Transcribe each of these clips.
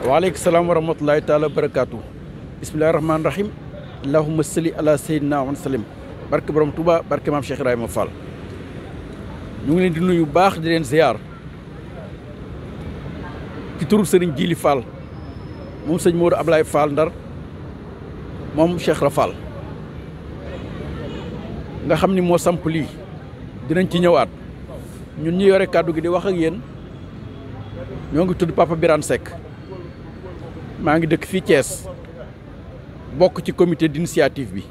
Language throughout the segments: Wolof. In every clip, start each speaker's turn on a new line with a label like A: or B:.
A: waaleykum salaam wa rahmatulahi taala wa barakaatu. bismillahi rahmaani rahim. allahumma salli ala sayyidina wa sallim. barke borom Touba barke maam Cheikh Ibrahima Fall. ñu ngi leen di nuyu baax di leen ziar ci turu Serigne Djili Fall moom sëñ Modou Ablaye Fall Ndar moom Cheikh Ra Fall nga xam ni moo samp lii dinañ ci ñëwaat ñun ñi yore kàddu gi di wax ak yéen ñoo ngi tudd Papa Birane Seck maa ngi dëkk fii Thiès bokk ci comité d'initiative bi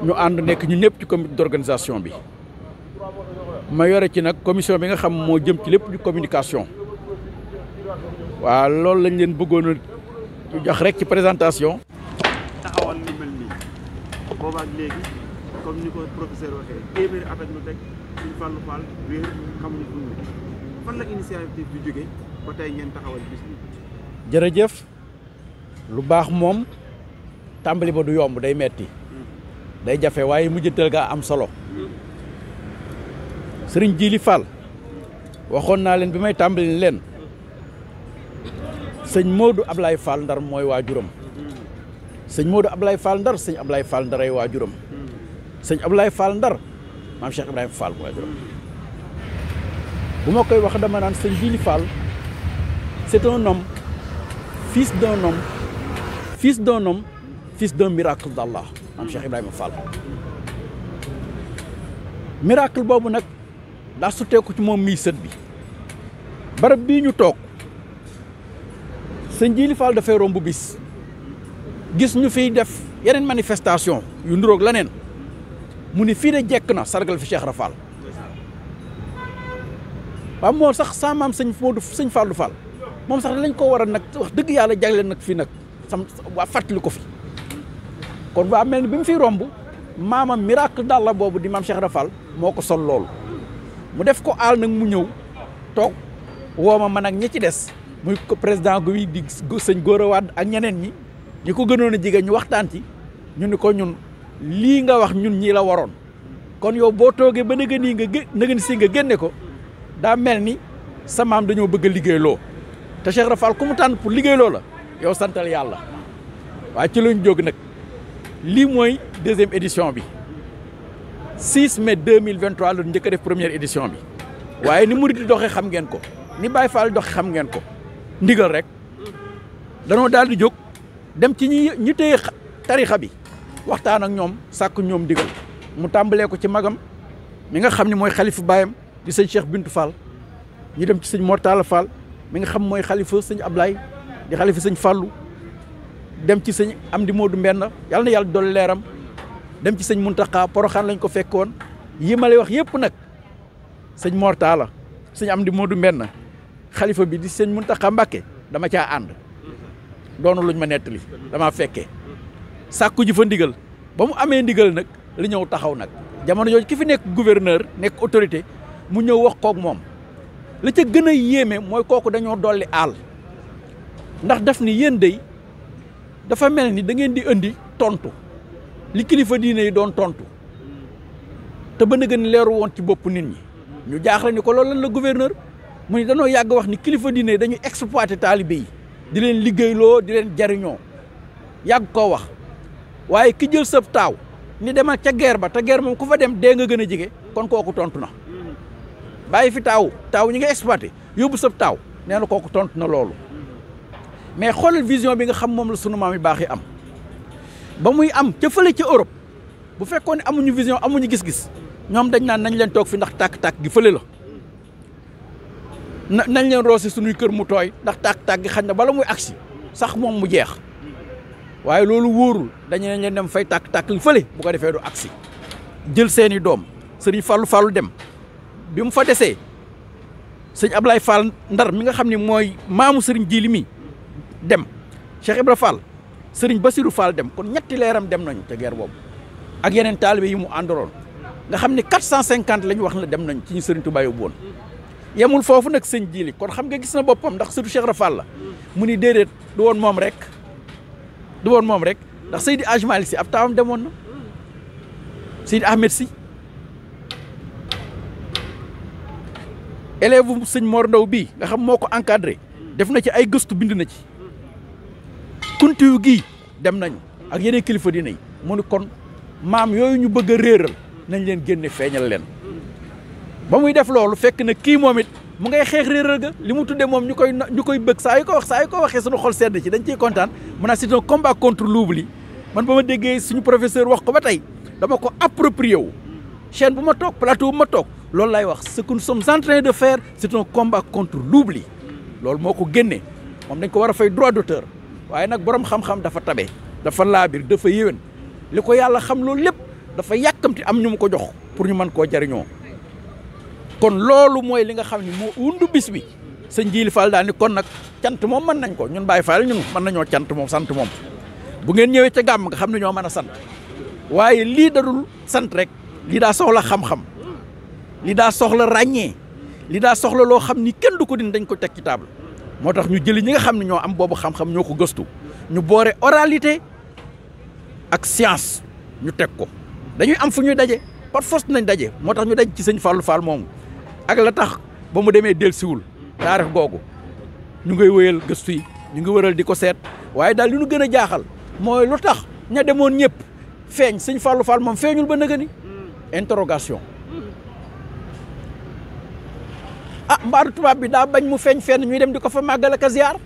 A: ñu ànd nekk ñu ñëpp ci comité d'organisation bi ma yore ci nag commission bi nga xam moo jëm ci lépp di communication waaw loolu lañ leen bëggoon a jox rek ci présentation.
B: taxawal li mel nii boobaak léegi comme ni ko professeur waxee téeméeri at ak lu teg suñ Fallou Fall réer xamuñu fu mu fan la initiative bi jóge ba tey ngeen taxawal bis bi.
A: jërëjëf lu baax moom tàmbali ba du yomb day metti day jafe waaye mujjantal gaa am solo Serigne Djili Fall waxoon naa leen bi may tàmbali leen sëñ Modou Ablaye Fall Ndar mooy waajuram sëñ Modou Ablaye Fall Ndar sëñ Ablaye Fall Ndar ay waajuram sëñ Ablaye Fall Ndar maam Cheikh Ibrahima Fall waajuram bu ma koy wax dama naan sëñ Djili Fall c'est un homme fils d'un homme fils d'un homme fils d'un miracle d'Allah maam Cheikh Ibrahima Fall miracle boobu nag daa sutteeku ci moom mii sët bi barab bii ñu toog sëñ Djili Fall dafay romb bis gis ñu fiy def yeneen manifestation yu nduroog leneen mu ni fii de jekk na sargal fi Cheikh Ra Fall waaw moo sax sa maam sëñ Modou sëñ Fallou Fall moom sax lañ ko war a nag wax dëgg yàlla jagleel nag fii nag waa fàttali ko fi kon waa mel ni bi mu fiy romb maamam miracle d'Allah boobu di maam Cheikh Ra Fall moo ko sol loolu mu def ko aal nag mu ñëw toog wooma man ak ñi ci des muy ko président gu di sëñ Gora Wade ak ñeneen ñi ko gënoon a jigéen ñu waxtaan ci ñu ni ko ñun lii nga wax ñun ñii la waroon kon yow boo toogee ba nëgë nii nga génne ko daa mel ni sa maam dañoo bëgg a liggéeyloo te Cheikh Ra Fall ku mu tànn pour liggéeyloo la yow santal yàlla waaye ci lañ jóg nag lii mooy deuxième édition bi 6 mai 2023 la njëkk a def première édition bi waaye ni murid di doxee xam ngeen ko ni Baye Fall doxee xam ngeen ko ndigal rek danoo daal di jóg dem ci ñi téye tarixa bi waxtaan ak ñoom sàkk ñoom ndigal mu tàmbalee ko ci magam mi nga xam ne mooy xalifu baayam di sëñ Cheikh Bintou Fall ñu dem ci sëñ Mortala Fall mi nga xam mooy xalifa sëñ Ablaye di xalifa sëñ Fallou dem ci sëñ Amdi Modou Mbenn yàlla na yàlla dolli leeram dem ci sëñ Muntaxa Poroxaan lañ ko fekkoon yi ma lay wax yëpp nag sëñ Mortala sëñ Amdi Modou Mbenn xalifa bi di sëñ Muntaxa Mbàkke dama caa ànd doonu luñ ma nettali damaa fekkee sàkku ji fa ndigal ba mu amee ndigal nag li ñëw taxaw nag jamono jooju ki fi nekk gouverneur nekk autorité mu ñëw wax kook moom la ca gën a yéeme mooy kooku dañoo dolli aal ndax daf ni yéen dey dafa mel ni da ngeen di indi tontu li kilifa diine yi doon tontu te ba na gën leeru woon ci bopp nit ñi ñu jaaxle ni ko loolu lan la gouverneur mu ni dañoo yàgg wax ni kilifa diine yi dañuy exploiter taalibe yi di leen liggéeyloo di leen jariñoo yàgg koo wax waaye ki jël sab taaw ni demal ca guerre ba te guerre moom ku fa dem dee nga gën a jege kon kooku tontu na bàyyi fi taaw ñi nga exploité yóbbu sab taaw nee na kooku tontu na loolu mais xoolal vision bi nga xam moom la sunu maam yi baax yi am ba muy am ca fële ca Europe bu fekkoon ne amuñu vision amuñu gis-gis ñoom dañ naan nañ leen toog fi ndax tàkk-tàkk gi fële la nañ leen roose suñuy kër mu tooy ndax tàkk-tàkk gi xañ na bala muy agsi sax moom mu jeex waaye loolu wóorul dañu ne leen dem fay tàkk-tàkk li fële bu ko defee du agsi jël seeni doom sëriñ Fallou dem bi mu fa desee sëñ Ablaye Fall Ndar mi nga xam ne mooy maamu sëriñ Djili mi dem Cheikh Ibra Fall sëriñ Bassirou Fall dem kon ñetti leeram dem nañu te guerre boobu ak yeneen taalibe yi mu àndaloon nga xam ne 450 la ñu wax la dem nañ ci ñu sëriñ Touba yóbbu woon yemul foofu nag sëñ Djili kon xam nga gis na boppam ndax surtout Cheikh Ibra Fall la mu ni déedéet du woon moom rek ndax Seydi Hadji Malick Sy ab taawam demoon na Seydi Ahmed Sy élève sëñ Mor Ndaw bii nga xam moo ko encadré def na ci ay gëstu bind na ci kuntiyu gii dem nañu ak yeneen kilifa diine yi mu ni kon maam yooyu ñu bëgg a réeral nañ leen génne feeñal leen ba muy def loolu fekk na kii moom it mu ngay xeex réeral ga li mu tuddee moom ñu koy bëgg saa yu ko waxee suñu xol sedd ci dañ ciy kontaan mu naa c'est un combat contre l'oubli man ba ma déggee suñu professeur wax ko ba tey dama ko approprié wu chaîne bu ma toog plateau bu ma toog loolu lay wax ce que nous sommes en train de faire c'est un combat contre l'oubli loolu moo ko génnee moom dañ ko war a fay droit d'auteur waaye nag borom xam-xam dafa tabe dafa laabir dafa yéwén li ko yàlla xam loolu lépp dafa yàkkamti am ñu mu ko jox pour ñu mën koo jariñoo kon loolu mooy li nga xam ne moo undu bis bi sëñ Jili Fall daal ni kon nag cant moom mën nañ ko ñun Baye Fall ñun mën nañoo cant moom sant moom bu ngeen ñëwee ca gàmm nga xam ne ñoo mën a sant waaye lii dadul sant rek lii daa soxla xam-xam lii daa soxla ràññee lii daa soxla loo xam ni kenn du ko din dañ ko teg ci table moo tax ñu jëli ñi nga xam ne ñoo am boobu xam-xam ñoo ko gëstu ñu boore oralité ak science ñu teg ko dañuy am fu ñuy daje par force nañ daje moo tax ñu daj ci sëñ Fallou Fall moomu ak la tax ba mu demee dellusiwul taarix googu ñu ngay wéyal gëstu yi ñu ngi wëral di ko seet waaye daal li ñu gën a jaaxal mooy lu tax ña demoon ñëpp feeñ sëñ Fallou Fall moom feeñul ba nëgëni interrogation ah mbaaru tubaab bi daa bañ mu feeñ fenn ñuy dem di ko fa màggal ak a ziar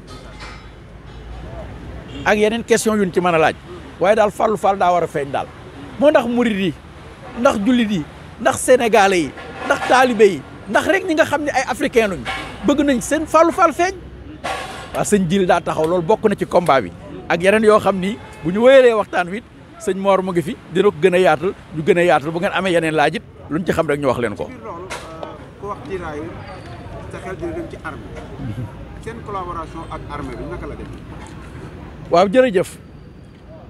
A: ak yeneen question yuñ ci mën a laaj waaye daal Fallou Fall daa war a feeñ daal moo ndax murid yi ndax jullit yi ndax sénégalais yi ndax taalibe yi ndax rek ñi nga xam ne ay africain luñ bëgg nañ seen Fallou Fall feeñ waaw sëñ Jili daa taxaw loolu bokk na ci combat bi ak yeneen yoo xam ni bu ñu wéyalee waxtaan wi sëñ Mor mu ngi fi dina ko gën a yaatal ñu gën a yaatal bu ngeen amee yeneen laaj it luñ ci xam rek ñu wax leen ko.
B: biir loolu ku wax tirailleur sa xel dina dem ci armée seen collaboration ak armée bi naka la dem.
A: waaw jërëjëf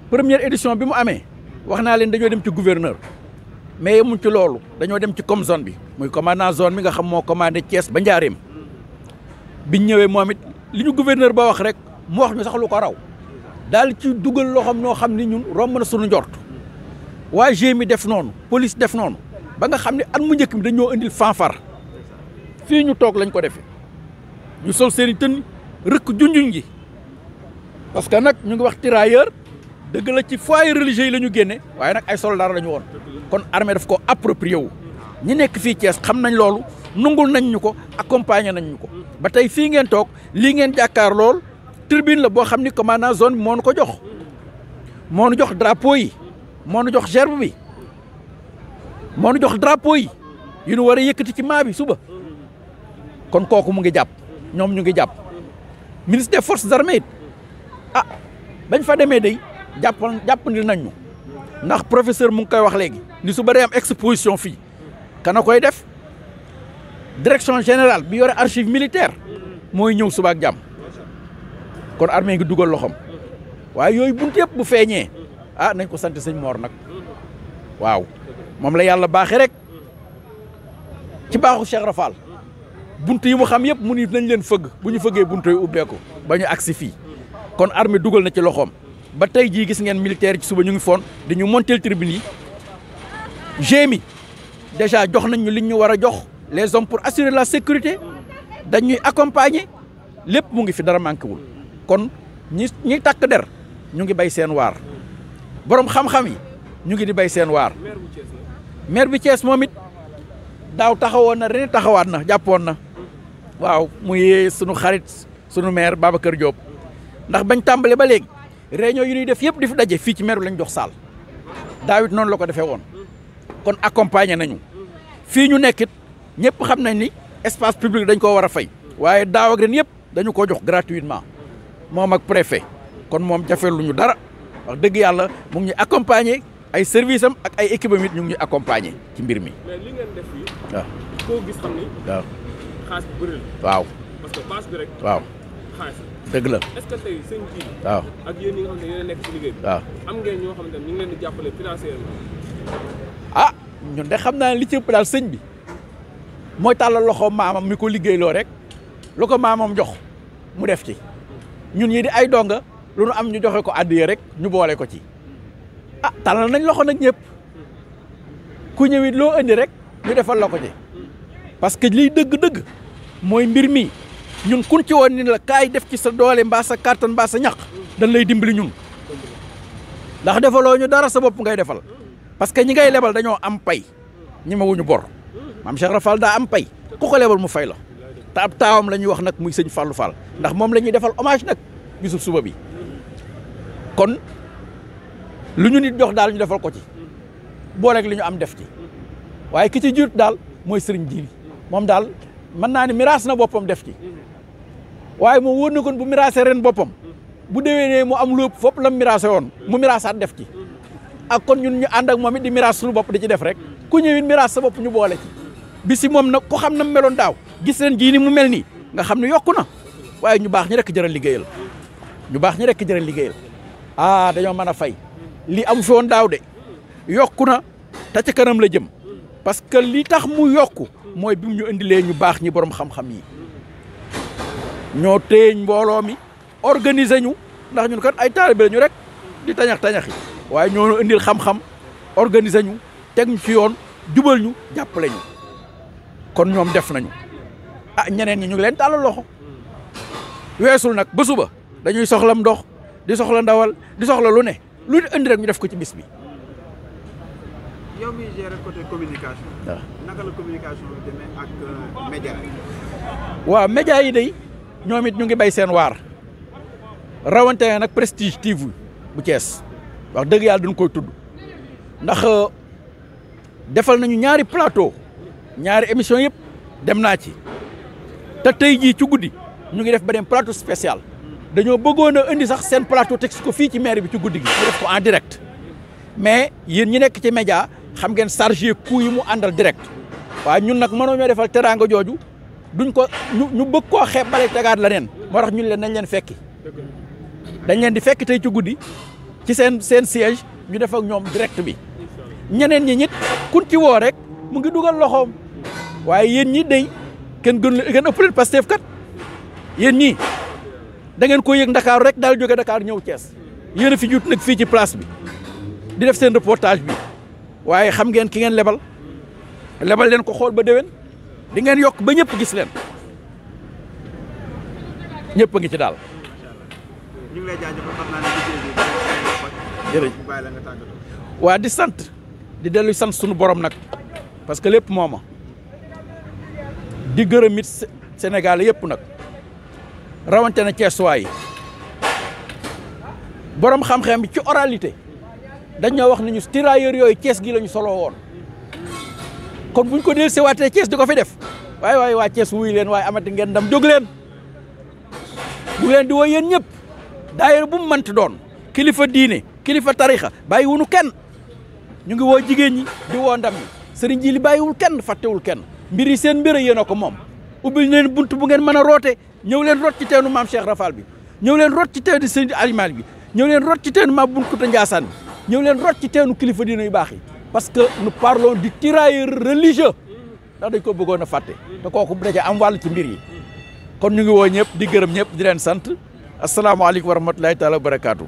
A: première édition bi mu amee wax naa leen dañoo dem ci gouverneur mais yemuñ ci loolu dañoo dem ci comme zone bi muy commandant zone bi nga xam moo commandé Thiès ba Njaareem biñ ñëwee moom it li ñu gouverneur ba wax rek mu wax ñu sax lu ko raw daal ci dugal loo xam noo xam ni ñun romb na suñu njort waa GMI def noonu police def noonu ba nga xam ne at mu njëkk mi dañoo indil fanfar fii ñu toog lañ ko defee ñu sol seen i tën rëkk junjuñ ji parce que nag ñu ngi wax tirailleur dëgg la ci foyer religieux yi la ñu génne waaye nag ay soldats la ñu woon kon armée daf ko approprié wu ñi nekk fii Thiès xam nañ loolu nungul nañ ñu ko accompagner nañ ñu ko ba tey fii ngeen toog lii ngeen jàkkaar lool tribune la boo xam ni commandant zone bi moo nu ko jox moo nu jox drapeau yi moo nu jox gerbe bi moo nu jox drapeau yi yu nu war a yëkkati ci maa bi suba kon kooku mu ngi jàpp ñoom ñu ngi jàpp ministre des forces armées it ah bañ fa demee day jàppandi nañ ñu ndax professeur mu ngi koy wax léegi ni su bëree am exposition fii kana koy def direction générale bi yore archive militaire mooy ñëw suba ak jàmm kon armée ngi dugal loxoom waaye yooyu bunt yëpp bu feeñee ah nañ ko sant sëñ Mor nag waaw moom la yàlla baaxee rek ci baaxu Cheikh Rafal bunt yi mu xam yëpp mu ni nañ leen fëgg bu ñu fëggee bunt yi ubbeeku ba ñu agsi fii kon armée dugal na ci loxoom ba tey jii gis ngeen militaire ci suba ñu ngi foon dañu monter tribune yi GMI déjà jox nañ ñu liñ ñu war a jox les hommes pour assurer la sécurité dañuy accompagner lépp mu ngi fi dara manqué wul kon ñi takk der ñu ngi bay seen waar borom xam-xam yi ñu ngi di bay seen waar maire bi Thiès moom it daaw taxawoon na ren taxawaat na jàppoon na waaw muy sunu xarit sunu maire Babacar Diop ndax bañ tàmbale ba léegi réunion yu ñuy def yëpp di fi daje fii ci maire lañ jox saal daawit noonu la ko defee woon kon accompagner nañu fii ñu nekkit ñëpp xam nañ ni espace public dañ koo war a fay waaye daaw ak ren yëpp dañu ko jox gratuitement moom ak préfet kon moom jafeluñu dara wax dëgg yàlla mu ngi ñuy accompagner ay service am ak ay équipe am it ñu ngi ñuy accompagner ci mbir mi.
C: mais li ngeen def fii.
A: waaw
C: koo gis xam ni.
A: waaw
C: xaalis bu bëri la.
A: waaw
C: parce que base bi rek.
A: waaw
C: xaalis
A: dëgg la.
C: est-ce que tey sëñ bi.
A: waaw
C: ak yéen ñi nga xam ne yéen a nekk ci liggéey bi.
A: waaw
C: am ngeen ñoo xam ne ñu ngi leen di jàppale financièrement.
A: ah ñun de xam naa ne li ci ëpp daal sëñ bi mooy tàllal loxo maamam mi ko liggéeyloo rek lu ko maamam jox mu def ci ñun ñii di ay donga lu nu am ñu joxe ko àddiya rek ñu boole ko ci ah tàllal nañ loxo nag ñëpp ku ñëwit loo indi rek ñu defal la ko ci parce que liy dëgg-dëgg mooy mbir mi ñun kun ci woon ni la kaay def ci sa doole mbaa sa kàttan mbaa sa ñaq dañ lay dimbali ñun ndax defaloo ñu dara sa bopp ngay defal parce que ñi ngay lebal dañoo am pay ñi ma wuñu bor maam Cheikh Rafal daa am pay ku ko lebal mu fay la te ab taawam la ñuy wax nag muy sëñ Fallou Fall ndax moom la ñuy defal hommage nag bisu suba bi kon lu ñu nit jox daal ñu defal ko ci booleeg li ñu am def ci waaye ki ci jiit daal mooy sëriñ Jili moom daal mën naa ne miraas na boppam def ci waaye moom wóor na kon bu miraasee ren boppam bu déwénee mu am lu ëpp fopp la miraase woon mu miraasaat def ci ak kon ñun ñu ànd ak moom it di miraas suñu bopp di ci def rek ku ñëwit miraas sa bopp ñu boole ci bisi moom nag ku xam na mu meloon daaw gis leen jii ni mu mel nii nga xam ne yokku na waaye ñu baax ñi rek jëral liggéeyal ñu baax ñi rek jëral liggéeyal dañoo mën a fay li amu fi woon daaw de yokku na te ca kanam la jëm parce que li tax mu yokku mooy bi mu ñu indilee ñu baax ñi borom xam-xam yi ñoo téeñ mbooloo mi organiser ñu ndax ñun kat ay taalibe la ñu rek di tañax-tañaxi waaye ñoo indil xam-xam organiser ñu teg ñu ci yoon jubal ñu jàppale ñu kon ñoom def nañu ñeneen ñi ñu ngi leen tàllal loxo weesul nag ba suba dañuy soxlam ndox di soxla ndawal di soxla lu ne lu indi rek ñu def ko ci bis bi.
B: yow mi gérer côté communication.
A: waaw
B: naka la communication bi demee ak média yi.
A: waaw média yi day ñoom it ñu ngi bay seen waar rawante nag Prestige TV bu Thiès wax dëgg yàlla duñ koy tudd ndax defal nañu ñaari plateau ñaari émission yëpp dem naa ci te tey jii ci guddi ñu ngi def beneen plateau spécial dañoo bëggoon a indi sax seen plateau teg ko fii ci maire bi ci guddi gi ñu def ko en direct mais yéen ñi nekk ci média xam ngeen chargé coût yi mu àndal direct waaye ñun nag mënoo ñoo defal teraanga jooju duñ ko ñu bëgg koo xeeb bale tegaat la neen moo tax ñun leen nañ leen fekki dañ leen di fekk tey ci guddi ci seen siège ñu def ak ñoom direct bi ñeneen ñi ñit kun ci woo rek mu ngi dugal loxoom waaye yéen ñi day kenn ëpp leen Pastef kat yéen ñii da ngeen ko yëg Dakar rek daal jóge Dakar ñëw Thiès yéen a fi jut nag fii ci place bi di def seen reportage bi waaye xam ngeen ki ngeen lebal leen ko xool ba déwén di ngeen yokk ba ñëpp gis leen ñëpp a ngi ci daal.
B: ñu ngi lay jaajëfal xam naa ne liggéey bi
A: jërëjëf
B: mu bàyyi la nga tàggatoo.
A: waa di sant di dellu sant sunu borom nag parce que lépp mooma di gërëm it Sénégal yëpp nag rawante na Thiès waay borom xam-xam bi ci oralité dañoo wax nañu tirailleurs yooyu Thiès gi la ñu soloo woon kon buñ ko del sewaatee Thiès di ko fi def waaye waa Thiès wuy leen waaye amati ngeen ndam jóg leen bu leen di woo yéen ñëpp daayira bu mu mënti doon kilifa diine kilifa tarixa bàyyi wunu kenn ñu ngi woo jigéen ñi di woo ndam ñi sëriñ ji li bàyyiwul kenn fàttewul kenn mbir yi seen mbir yéen a ko moom ubbil leen bunt bu ngeen mën a roote ñëw leen rot ci teenu maam Cheikh Rafal bi ñëw leen rot ci teenu sëriñ Alimal bi ñëw leen rot ci teenu maam Bunkuta Ndiassane bi ñëw leen rot ci teenu kilifa diine yu baax yi parce que nous parlons du tirailleur religieux ndax dañ ko bëggoon a fàtte te kooku daje am wàll ci mbir yi kon ñu ngi woo ñëpp di gërëm ñëpp di leen sant asalaamaaleykum wa rahmatulahi taala wa barakaatu.